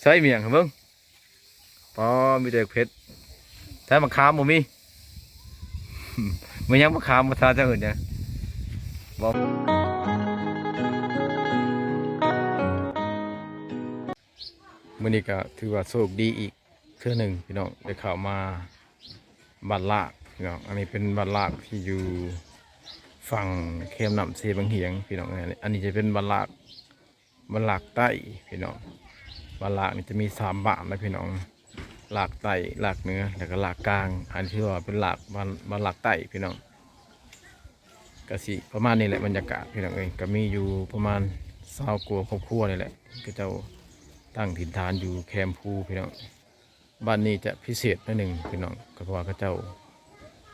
ໃສ່ໝ້ຽງໃຫ້ເບິ່ງ. ປໍ ມີແຕ່ເຜັດ ແທ້ ໝາກຂາມບໍ່ມີ. ແມ່ນຫຍັງ ໝາກຂາມ ພາສາເຈົ້າເອີ້ນຫຍັງ? ບໍ່. ມື້ນີ້ກໍຖືວ່າໂຊກດີອີກເທື່ອໜຶ່ງພີ່ນ້ອງ ໄດ້ເຂົ້າມາບ້ານລາກພີ່ນ້ອງ. ອັນນີ້ເປັນບ້ານລາກທີ່ຢູ່ຝັ່ງແຄມນ້ຳເຊບັງຫຽງພີ່ນ້ອງ. ອັນນີ້ຈະເປັນບ້ານລາກ ບ້ານລາກໃຕ້ພີ່ນ້ອງ. ບ້ານລາກນີ້ຈະມີສາມບ້ານນະພີ່ນ້ອງ ລາກໃຕ້ ລາກເໜືອ ແລ້ວກໍລາກກາງ. ອັນທີ່ວ່າເປັນລາກ ບ້ານ ບ້ານລາກໃຕ້ພີ່ນ້ອງ. ກະຊິປະມານນີ້ແຫຼະ ບັນຍາກາດພີ່ນ້ອງເອີຍ. ກະມີຢູ່ປະມານຊາວກວ່າຄອບຄົວນີ້ແຫຼະ ເຂົາເຈົ້າຕັ້ງຖິ່ນຖານຢູ່ແຄມພູພີ່ນ້ອງ. ບ້ານນີ້ຈະພິເສດໜ້ອຍໜຶ່ງພີ່ນ້ອງ ກໍເພາະວ່າເຂົາເຈົ້າ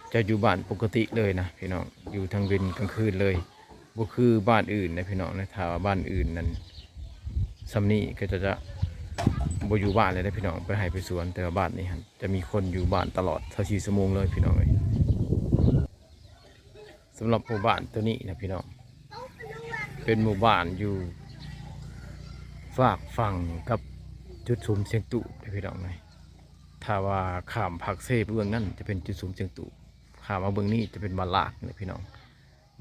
ເຈົ້າຢູ່ບ້ານປົກກະຕິເລີຍນະພີ່ນ້ອງ ຢູ່ທັງເວັນກາງຄືນເລີຍ ບໍ່ຄືບ້ານອື່ນນະພີ່ນ້ອງນະ. ຖ້າວ່າບ້ານອື່ນນັ້ນ ສ່ຳນີ້ເຂົາເຈົ້າຈະບໍ່ຢູ່ບ້ານເລີຍເດ້ພີ່ນ້ອງ ໄປໄຮ່ໄປສວນ. ແຕ່ວ່າບ້ານນີ້ຫັ້ນ ຈະມີຄົນຢູ່ບ້ານຕະຫຼອດຊາວສີ່ຊົ່ວໂມງເລີຍພີ່ນ້ອງເອີຍ. ສຳລັບໝູ່ບ້ານໂຕນີ້ນະພີ່ນ້ອງ ເປັນໝູ່ບ້ານຢູ່ຟາກຝັ່ງກັບຈຸດສຸມຊຽງຕູບເດ້ພີ່ນ້ອງເອີຍ. ຖ້າວ່າຂ້າມພາກເຊໄປເບື້ອງນັ້ນ ຈະເປັນຈຸດສຸມຊຽງຕູບ ຂ້າມມາເບື້ອງນີ້ຈະເປັນບ້ານລາກນີ້ແຫຼະພີ່ນ້ອງ.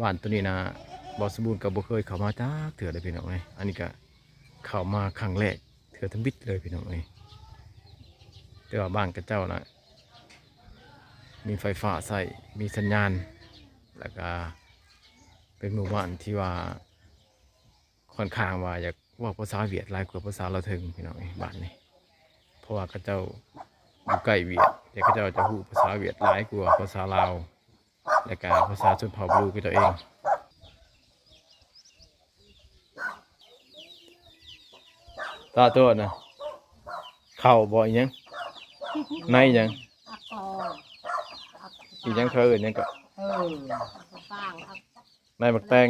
ບ້ານໂຕນີ້ນະ ບ່າວສົມບູນກໍບໍ່ເຄີຍເຂົ້າມາຈັກເທື່ອເດ້ພີ່ນ້ອງເອີຍ. ອັນນີ້ກໍເຂົ້າມາຄັ້ງແລກ ເທື່ອທຳອິດເລີຍພີ່ນ້ອງເອີຍ. ແຕ່ວ່າບ້ານຂະເຈົ້ານະ ມີໄຟຟ້າໃຊ້ ມີສັນຍານ ແລ້ວກະເປັນໝູ່ບ້ານທີ່ວ່າ ຂ້ອນຂ້າງວ່າຢາກເວົ້າພາສາຫວຽດຫຼາຍກວ່າພາສາລາວເທິງພີ່ນ້ອງເອີຍ ບ້ານນີ້. ເພາະວ່າຂະເຈົ້າຢູ່ໃກ້ຫວຽດ ແຕ່ຂະເຈົ້າຈະຮູ້ພາສາຫວຽດຫຼາຍກວ່າພາສາລາວ ແລ້ວກະພາສາຊົນເຜົ່າບລູຂະເຈົ້າເອງ. ຕາໂຕນະ ເຂົ້າບໍ່ ອີຫຍັງ ໃນຫຍັງ ອັກກອ ອີຫຍັງ ເຂົາເອີ້ນຫຍັງເກາະ ເອີ ອັກກະປາງ ອັກ ໃນໝາກແຕງ.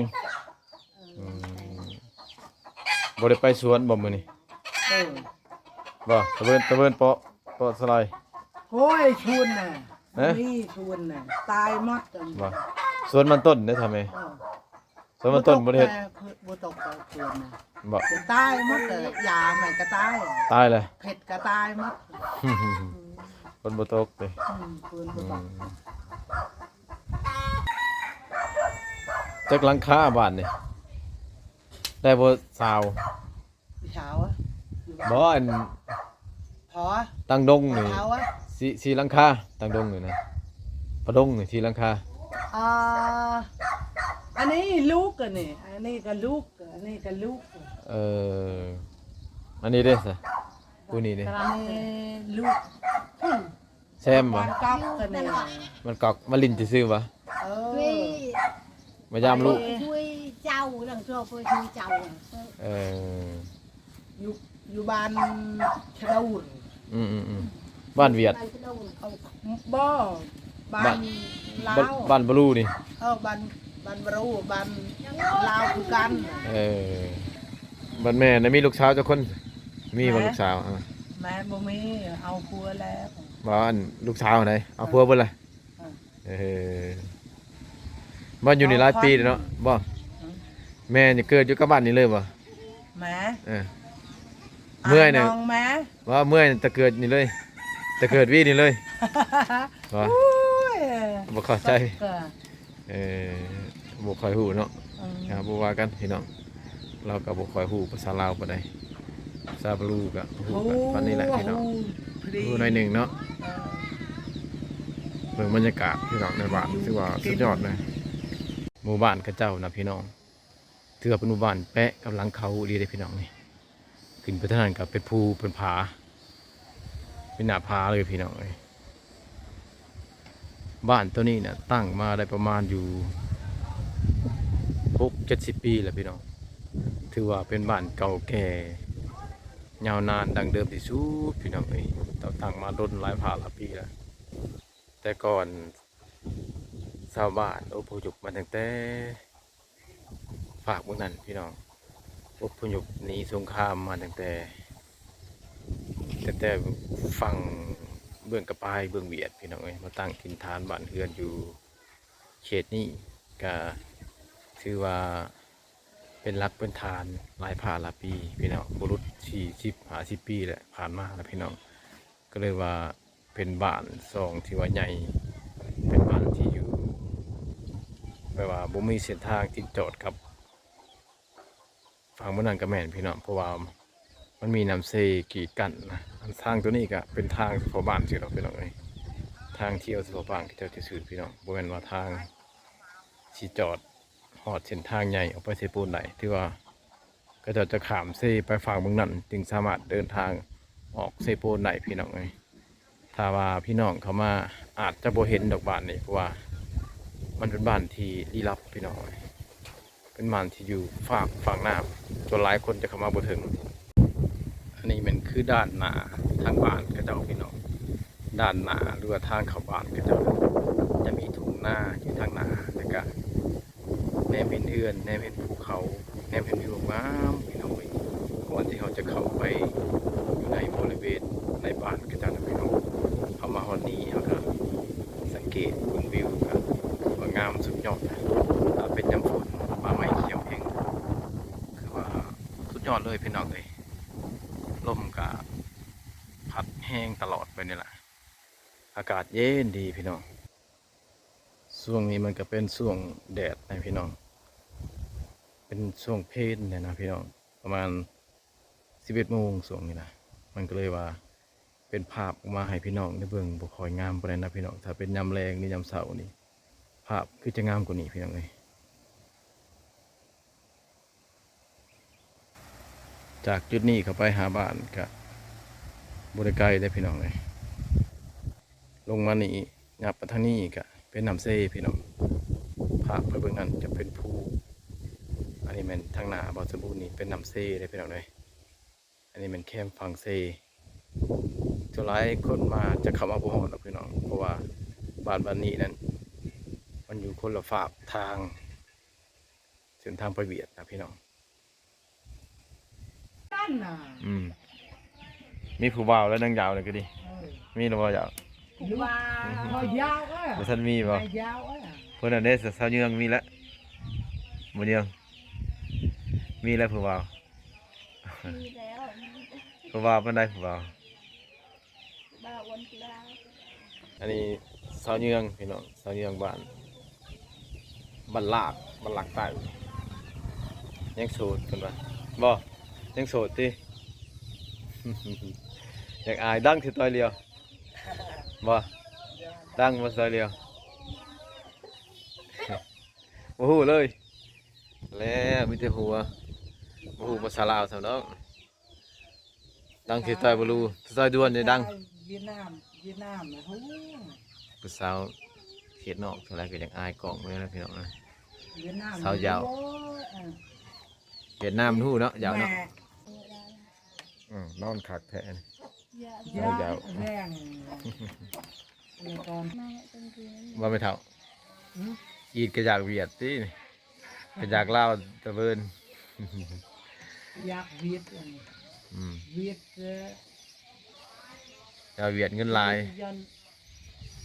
ເອີ ອືມ ບໍ່ໄດ້ໄປສວນບໍ່ມື້ນີ້? ເອີ ບໍ່ ຕະເວີນ ຕະເວີນເປາະ ເປາະສະໄລ. ໂອ້ຍ ສວນນະ ຮະ ມີສວນນະ ຕາຍໝົດ. ບໍ່ ສວນມັນຕົ້ນເດ້ທຳໄມ? ເອີ ສວນມັນຕົ້ນບໍ່ໄດ້ເຮັດ ບໍ່ຕົກແຕ່ ບໍ່ຕົກແຕ່ສວນນະ ບໍ່ ຈະຕາຍໝົດເລີຍ ຢາມັນກໍຕາຍ ຕາຍເລີຍ ເຜັດກໍຕາຍໝົດ. ຝົນບໍ່ຕົກຕິ? ອືມ ຝົນບໍ່ຕົກ. ອືມ ຈັກຫຼັງຄາບ້ານນີ້ ໄດ້ບໍ່ຊາວ? ຊາວ ບໍ່ ອັນ ພໍ ຕັ້ງດົງນີ້ ຊາວ ສີ່ ສີ່ຫຼັງຄາ ຕັ້ງດົງນີ້ນະ ປະດົງນີ້ສີ່ຫຼັງຄາ. ອ່າ ອັນນີ້ລູກ ອັນນີ້ ອັນນີ້ກໍລູກ ອັນນີ້ກໍລູກ. ເອີ ອັນນີ້ເດ້ຊະ ຜູ້ນີ້ເດ້ ອັນນີ້ລູກ ແຊມຫວາ? ບ້ານກອກ ບ້ານກອກ ມາຫຼິ້ນຊື່ໆຫວາ? ເອີ ມາຢາມລູກ ໄປຊ່ວຍເຈົ້າ ຫຼັງຈອກໄປຊ່ວຍເຈົ້າ. ເອີ ຢູ່ ຢູ່ບ້ານຊະໂດນ. ອືມໆໆ ບ້ານຫວຽດ ບ້ານຊະໂດນ ເອົາ ບໍ່ ບ້ານ ບ້ານລາວ ບ້ານ ບ້ານບລູນີ້. ເອີ ບ້ານ ບ້ານບລູ ບ້ານລາວຄືກັນ. ເອີ ບ້ານແມ່ນະ ມີລູກສາວຈັກຄົນ? ມີບໍ່ ແມ່ ລູກສາວ? ເອີ ແມ່ບໍ່ມີ ເອົາຜົວແລ້ວ. ບໍ່ ອັນລູກສາວໃດ ເອົາຜົວເບິດລະ? ເອີ ເອີ ມາຢູ່ນີ້ຫຼາຍປີແລ້ວເນາະ ບໍ່? ອືມ ແມ່ນີ້ເກີດຢູ່ກັບບ້ານນີ້ເລີຍບໍ່? ແມ່ ເອີ ເມື່ອຍນະ ນ້ອງແມ່ ວ່າເມື່ອຍນະ ແຕ່ເກີດນີ້ເລີຍ ແຕ່ເກີດວີນີ້ເລີຍ ບໍ່? ໂອ້ຍ ບໍ່ເຂົ້າໃຈ. ເອີ ບໍ່ຄ່ອຍຮູ້ເນາະ. ອືມ ອ່າ ບໍ່ວ່າກັນພີ່ນ້ອງ ລາວກໍບໍ່ຄ່ອຍຮູ້ພາສາລາວປານໃດ ພາສາບາລູກໍຮູ້ ໂອ້ ປານນີ້ແຫຼະພີ່ນ້ອງ ຮູ້ໜ້ອຍໜຶ່ງເນາະ. ເອີ ເບິ່ງບັນຍາກາດພີ່ນ້ອງໃນບ້ານ ຖືວ່າສຸດຍອດເລີຍ. ໝູ່ບ້ານເຂົາເຈົ້ານະພີ່ນ້ອງ ຖືວ່າເປັນໝູ່ບ້ານແປະກັບຫຼັງເຂົາອີ່ຫຼີເດ້ພີ່ນ້ອງນີ້. ຂຶ້ນໄປທາງນັ້ນກໍເປັນພູເປັນຜາ ເປັນໜ້າຜາເລີຍພີ່ນ້ອງເອີຍ. ບ້ານໂຕນີ້ນະ ຕັ້ງມາໄດ້ປະມານຢູ່ຫົກເຈັດສິບປີແລ້ວພີ່ນ້ອງ ຖືວ່າເປັນບ້ານເກົ່າແກ່ຍາວນານດັ້ງເດີມທີ່ສຸດພີ່ນ້ອງເອີຍ. ເຈົ້າຕັ້ງມາດົນຫຼາຍພາກຫຼາຍປີແລ້ວ ແຕ່ກ່ອນຊາວບ້ານອົບພະຍົບມາຕັ້ງແຕ່ ພາກເບື້ອງນັ້ນພີ່ນ້ອງ ອົບພະຍົບໜີສົງຄາມມາຕັ້ງແຕ່ ຕັ້ງແຕ່ຝັ່ງເບື້ອງກະປາຍ ເບື້ອງຫວຽດພີ່ນ້ອງເອີຍ ມາຕັ້ງຖິ່ນຖານບ້ານເຮືອນຢູ່ເຂດນີ້ ກະຖືວ່າ ເປັນຫຼັກເປັນຖານຫຼາຍພາຫຼາຍປີພີ່ນ້ອງ ບໍ່ຫຼຸດສີ່ສິບ ຫ້າສິບປີແຫຼະ ຜ່ານມາແລ້ວພີ່ນ້ອງ. ກໍເລີຍວ່າເປັນບ້ານຊ່ອງທີ່ວ່າໃຫຍ່ ເປັນບ້ານທີ່ຢູ່ ແບບວ່າບໍ່ມີເສັ້ນທາງຕິດຈອດກັບຝັ່ງເມືອງນັ້ນກໍແມ່ນພີ່ນ້ອງ ເພາະວ່າມັນມີນ້ຳເຊກີດກັ້ນນະ. ອັນທາງໂຕນີ້ກໍເປັນທາງສະເພາະບ້ານຊື່ດອກພີ່ນ້ອງເອີຍ ທາງທ່ຽວສະເພາະບ້ານເຂົາເຈົ້າຊື່ໆ ພີ່ນ້ອງ ບໍ່ແມ່ນວ່າທາງຊິຈອດ ຮອດເສັ້ນທາງໃຫຍ່ອອກໄປເຊໂປນໄດ້ ຖືວ່າເຂົາເຈົ້າຈະຂ້າມເຊໄປຝັ່ງເມືອງນັ້ນ ຈຶ່ງສາມາດເດີນທາງອອກເຊໂປນໄດ້ພີ່ນ້ອງເອີຍ. ຖ້າວ່າພີ່ນ້ອງເຂົ້າມາອາດຈະບໍ່ເຫັນດອກບ້ານນີ້ ເພາະວ່າມັນເປັນບ້ານທີ່ລີ້ລັບພີ່ນ້ອງເອີຍ ເປັນບ້ານທີ່ຢູ່ຟາກຝັ່ງນ້ຳ ສ່ວນຫຼາຍຄົນຈະເຂົ້າມາບໍ່ເຖິງ. ອັນນີ້ແມ່ນຄືດ້ານໜ້າທາງບ້ານເຂົາເຈົ້າພີ່ນ້ອງ ດ້ານໜ້າ ຫຼືວ່າທາງເຂົ້າບ້ານເຂົາເຈົ້າ ຈະມີທົ່ງນາຢູ່ທາງໜ້າ ແລ້ວກະແນມເຫັນເຮືອນ ແນມເຫັນພູເຂົາ ແນມເຫັນວິວງາມພີ່ນ້ອງເອີຍ. ກ່ອນທີ່ເຮົາຈະເຂົ້າໄປຢູ່ໃນບໍລິເວນໃນບ້ານເຂົາເຈົ້ານະພີ່ນ້ອງ ເຮົາມາຮອດນີ້ເຮົາກະສັງເກດເບິ່ງວິວກະຖືວ່າງາມສຸດຍອດນະ. ຖ້າເປັນຍາມຝົນ ປ່າໄມ້ຂຽວແຮງ ຄືວ່າສຸດຍອດເລີຍພີ່ນ້ອງເອີຍ. ລົມກະພັດແຮງຕະຫຼອດໄປນີ້ລະ ອາກາດເຢັນດີພີ່ນ້ອງ. ຊ່ວງນີ້ມັນກະເປັນຊ່ວງແດດນະພີ່ນ້ອງ ເປັນຊ່ວງເພນແຫຼະນະພີ່ນ້ອງ ປະມານສິບເອັດໂມງຊ່ວງນີ້ນະ ມັນກະເລີຍວ່າເປັນພາບອອກມາໃຫ້ພີ່ນ້ອງໄດ້ເບິ່ງບໍ່ຄ່ອຍງາມປານໃດນະພີ່ນ້ອງ. ຖ້າເປັນຍາມແລງ ຫຼື ຍາມເຊົ້ານີ້ ພາບຄືຈະງາມກວ່ານີ້ພີ່ນ້ອງເອີຍ. ຈາກຈຸດນີ້ເຂົ້າໄປຫາບ້ານກະບໍ່ໄດ້ໄກເດ້ພີ່ນ້ອງເອີຍ. ລົງມານີ້ ຍັບໄປທາງນີ້ກະເປັນນ້ຳເຊພີ່ນ້ອງ ພາບໄປເບິ່ງນັ້ນຈະເປັນພູ. ອັນນີ້ແມ່ນທາງໜ້າບ່ອນສະບູນນີ້ເປັນນ້ຳເຊເດ້ພີ່ນ້ອງເອີຍ. ອັນນີ້ແມ່ນແຄມຝັ່ງເຊ ສ່ວນຫຼາຍຄົນມາຈະເຂົ້າມາບໍ່ຮອດດອກພີ່ນ້ອງ ເພາະວ່າບ້ານ ບ້ານນີ້ນັ້ນ ມັນຢູ່ຄົນລະຟາກທາງ ເສັ້ນທາງໄປຫວຽດນະພີ່ນ້ອງ. ອືມ ມີຜູ້ບ່າວແລ້ວນາງຢາວນີ້ກະດີ ເອີ ມີແລ້ວບໍ່ຢາວ? ຜູ້ບ່າວ ບໍ່ທັນມີບໍ່? ຜູ້ບ່າວ ເພິ່ນນັ້ນເດ້ ສາວເຍືອງມີແລ້ວ ບໍ່ເຍືອງ ມີແລ້ວຜູ້ບ່າວ ມີແລ້ວ ຜູ້ບ່າວປານໃດຜູ້ບ່າວ? ບ່າວອ້ວນຄືລາວ. ອັນນີ້ສາວເຍືອງພີ່ນ້ອງ ສາວເຍືອງບ້ານ ບ້ານລາດ ບ້ານລາດໃຕ້ ຍັງໂສດເພິ່ນວ່າ ບໍ່ ຍັງໂສດຕິ ຢາກອາຍ ດັງຄືຕ້ອຍລຽວ ບໍ່ ດັງບໍ່ຕ້ອຍລຽວ ບໍ່ຮູ້ເລີຍ ແລ້ວມີແຕ່ຫົວ ບໍ່ຮູ້ພາສາລາວຊ້ຳດອກ. ດັງຄືຕ້ອຍບໍ່ຮູ້ ຕ້ອຍດ່ວນນີ້ດັງ ຫວຽດນາມ ຫວຽດນາມນະ ຮູ້ ຜູ້ສາວເຂດນອກເທົ່າໃດກະຢາກອາຍກ້ອງເລີຍນະພີ່ນ້ອງເອີຍ. ຫວຽດນາມ ສາວຢາວ ໂອ້ຍ ເອີ ຫວຽດນາມຮູ້ເນາະ ຢາວເນາະ ແມ່ ອືມ ນອນຄັກແທ້ ຢາວ ສາວຢາວ ແຮງ ເອີ ກ່ອນ ວ່າແມ່ເຖົ້າ ຫື ອີດກະຢາກຫວຽດຕິ ກະຢາກລາວຕະເວີນ ຢາກຫວຽດ ອືມ ຫວຽດ ເອີ ຢາກຫວຽດເງິນຫຼາຍ ຕະຢອນ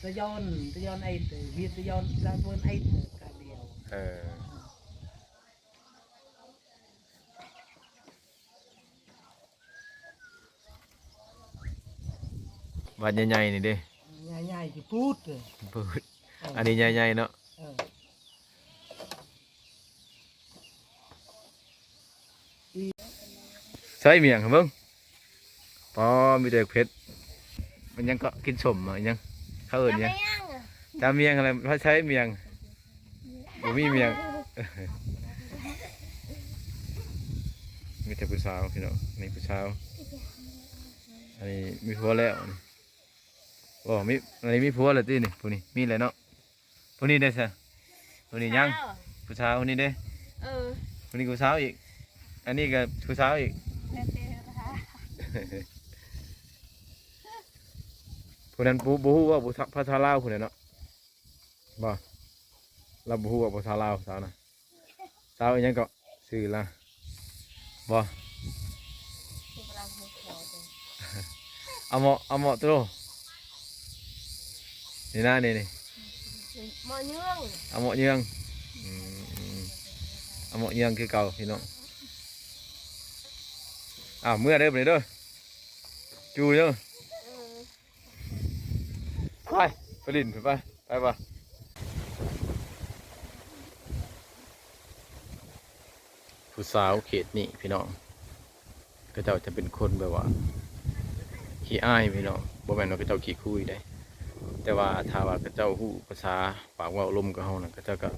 ຕະຢອນ ຕະຢອນໄອເຕີ ຫວຽດຕະຢອນ ຕະເວີນໄອເຕີ ກະດຽວ ເອີ. ບາດໃຫຍ່ໆນີ້ເດ້ ໃຫຍ່ໆຊິປູດເດີ ປູດ ເອີ ອັນນີ້ໃຫຍ່ໆເນາະ ເອີ ໃສ່ໝ້ຽງໃຫ້ເບິ່ງ ປໍ ມີແຕ່ເຜັດ ມັນຫຍັງເກາະ ກິນສົ້ມຫຍັງ ເຂົາເອີ້ນຫຍັງ ຕຳໝ້ຽງຫັ້ນແຫຼະ ໃສ່ໝ້ຽງ ບໍ່ມີໝ້ຽງ ມີແຕ່ຜູ້ສາວພີ່ນ້ອງ ນີ້ຜູ້ສາວ ອັນນີ້ມີຜົວແລ້ວນີ້ ບໍ່ມີ ອັນນີ້ມີຜົວແລ້ວຕິນີ້ ຜູ້ນີ້ມີແລ້ວເນາະ ຜູ້ນີ້ເດ້ຊະ ຜູ້ນີ້ຍັງ ຜູ້ສາວຜູ້ນີ້ເດ້ ເອີ ຜູ້ນີ້ຜູ້ສາວອີກ ອັນນີ້ກະຜູ້ສາວອີກ ແລ້ວແຕ່ລະ ຜູ້ນັ້ນບໍ່ ບໍ່ຮູ້ເວົ້າພາສາລາວຜູ້ນັ້ນເນາະ ບໍ່ ລາວບໍ່ຮູ້ເວົ້າພາສາລາວ ສາວນະ ສາວອີ່ຫຍັງເກາະ ຊື່ລາວ ບໍ່ ອາເມາະ ອາເມາະໂຕ ນີ້ນະ ນີ້ ນີ້ ເມາະເຍືອງ ອາເມາະເຍືອງ ອືມ ເອົາໝາກຍຽງຄືເກົ່າພີ່ນ້ອງ. ອ້າວ ເມືອເດີບັດນີ້ເດີ ຈູ້ເດີ. ໄປ ໄປຫຼິ້ນ ໄປ ໄປ ໄປວ່າ ຜູ້ສາວເຂດນີ້ພີ່ນ້ອງ ເຂົາເຈົ້າຈະເປັນຄົນແບບວ່າຂີ້ອາຍພີ່ນ້ອງ. ບໍ່ແມ່ນວ່າເຂົາເຈົ້າຂີ້ຄຸຍເດ້ ແຕ່ວ່າຖ້າວ່າເຂົາເຈົ້າຮູ້ພາສາປາກເວົ້າລົມກັບເຮົານະ ເຂົາເຈົ້າກໍ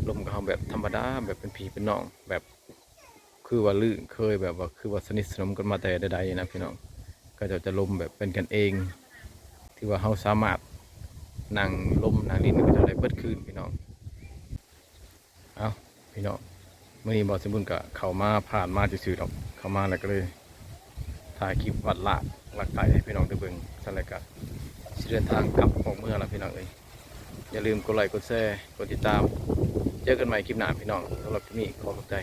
ລົມກັບເຮົາແບບທຳມະດາ ແບບເປັນພີ່ເປັນນ້ອງ ແບບ ຄືວ່າລຶ້ງເຄີຍ ແບບວ່າຄືວ່າສະໜິດສະໜົມກັນມາແຕ່ໃດໆນະພີ່ນ້ອງ. ເຂົາເຈົ້າຈະລົມແບບເປັນກັນເອງ ຖືວ່າເຮົາສາມາດນັ່ງລົມນັ່ງຫຼິ້ນກັບເຂົາເຈົ້າໄດ້ເບິດຄືນພີ່ນ້ອງ. ເອົ້າ ພີ່ນ້ອງ ມື້ນີ້ບ່າວສະບຸນກະເຂົ້າມາ ຜ່ານມາຊື່ໆດອກ ເຂົ້າມາແລ້ວກໍເລີຍຖ່າຍຄລິບວັດລາກລັກໄຕໃຫ້ພີ່ນ້ອງໄດ້ເບິ່ງ. ຊັ້ນແລ້ວກະຊິເດີນທາງກັບອອກເມືອລະພີ່ນ້ອງເອີຍ. ຢ່າລືມກົດໄລ້ກົດແຊ ກົດຕິດຕາມ. ເຈີກັນໃໝ່ຄລິບໜ້າພີ່ນ້ອງ. ສຳລັບຄລິບນີ້ຂໍຂອບໃຈ.